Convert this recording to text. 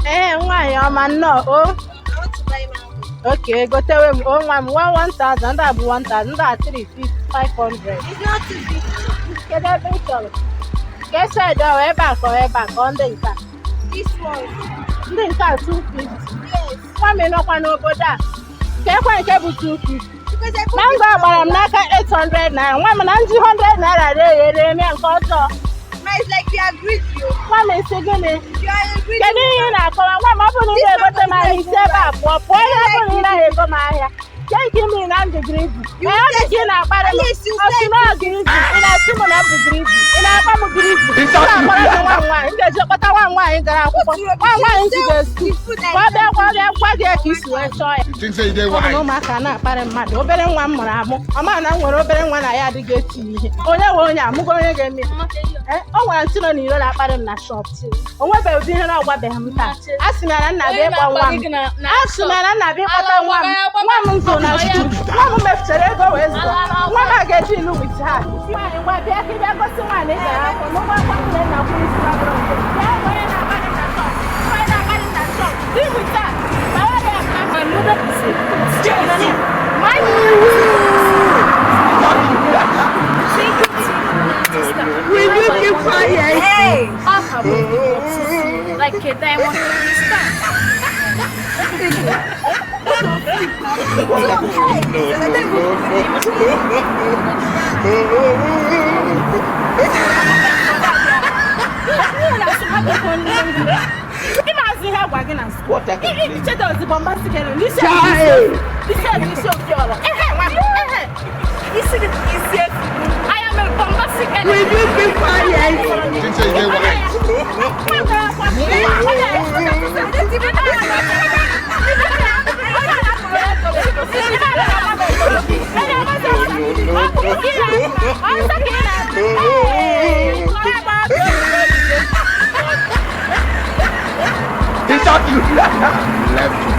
Ee, nwaanyị ọma nnọọ o. I want to buy mango. Okay, gotewe m o nwa m 1000, ndị a bụ 1000, ndị a 350, 500. It's not 250. Kedu ebe ị chọrọ? Ka esi ede ọ ebe a ka ọ ebe a ka ọ ndị nke a? This one. Ndị nke a 250. Yes. Nwa m, ị nọkwa n'obodo a? Ka ekwe nke bụ 250. Because I put Mango this a gbara m n'aka 800 naira. Nwa m, na nji 100 naira ree ya ere m ya nke ọjọọ. Ma, it's like you are greedy. Oh. Nwa m, isi gịnị? You are a greedy. Kedu ihe ị na-akọwa nwa m? Ọ bụrụ na ị na-egote m ahịa, isi ebe a pụọ pụọ. Ihe ọ bụrụ na ị naghị ego m ahịa, kee nke ị mere na m dị greedy? You Ee, ọ dị ka ị na-akparị m. Yes, you Ọ sị said na ọ greedy, ị na-asị m na m bụ greedy, ị na-akpa m greedy, ị na-akpara m. Nwa m nwaanyị, m ga-eje kpọta nwa m nwaanyị gara akwụkwọ, nwa m nwaanyị jide school, ka ọ bịa gwa bịa gwa gị ka isi wee chọọ ya. You think say you dey Ọ bụ na wise? ụmụaka na-akparị mmadụ. Obere nwa m mụrụ amụ, ọ ma na m nwere obere nwa na ya adịghị eti ihe. Onye nwe onye amụgo, onye ga-eme ya? Ee, o nwere ntị nọ n'iro na-akparị m na shop. O nwebeghị ụdị ihe na ọgwabeghị m taa. A sị m ya na nna bịa ịkpọ nwa m, a sị m ya na nna bịa ịkpọta nwa m. Nwa m nzụ na school, nwa m mefuchara ego wee zụọ nwa m a ga-eji ilu with ha. Nwaanyị, ngwa bịa ka ị bịa gosi nwaanyị ị gara akwụkwọ n'ụgwọ akwụkwọ nne na kwụ isi ma bụrụ nke. Bịa, onye na-akparị m na shop, onye na-akparị m na shop, deal with her. Gbawa ya mma. My mother is a My Will you keep quiet? Hey. Like a diamond in the star. Ịmazị ihe agwa gị na school. Icheta ozigbo mmasị gị n'isi isi isi oke ọrụ. Ehe, nwa m, ehe. Isi gị isi efu. I am a bombastic Will elephant. you keep quiet? You think say you dey wise? Nwa m gara akwụkwọ. He shot you. Left.